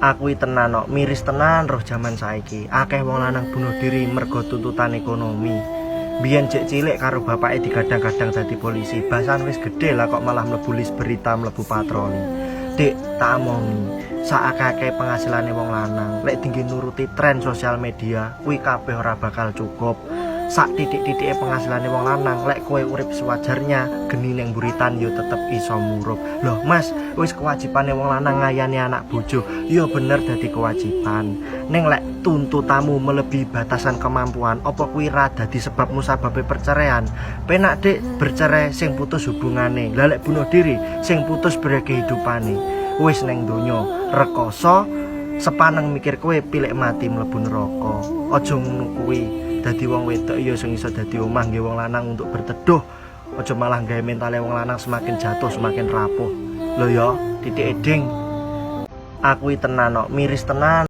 Aku iki tenan kok, miris tenan roh jaman saiki. Akeh wong lanang bunuh diri mergo tuntutan ekonomi. Biyen jek cilik karo bapake digadang-gadang dadi polisi. Basan wis gede lah kok malah mlebu list berita, mlebu patroli. Dik, tak omongi. Saakeh penghasilannya wong lanang, lek dinggo nuruti tren sosial media, kuwi kabeh ora bakal cukup. Sak titik-titike penghasilane wong lanang, lek kowe urip sewajarnya, geni neng buritan yo tetep iso murup. Loh Mas, wis kewajibane wong lanang ngayani anak bojo. Yo bener dadi kewajiban. Ning lek tuntutanmu melebihi batasan kemampuan, apa kuwi ra dadi sebab musababe perceraian? Penak, Dik, bercerai sing putus hubungane. Lah lek bunuh diri sing putus bre kehidupane. Wis neng donya rekoso, sepaneng mikir kowe pilih mati mlebu neraka. Aja ngono kuwi. Dadi wong wedok ya sing iso dadi omah nggih wong lanang untuk berteduh. Aja malah gawe mentale wong lanang semakin jatuh, semakin rapuh. Lho ya, titik eding. Aku iki tenan kok, miris tenan.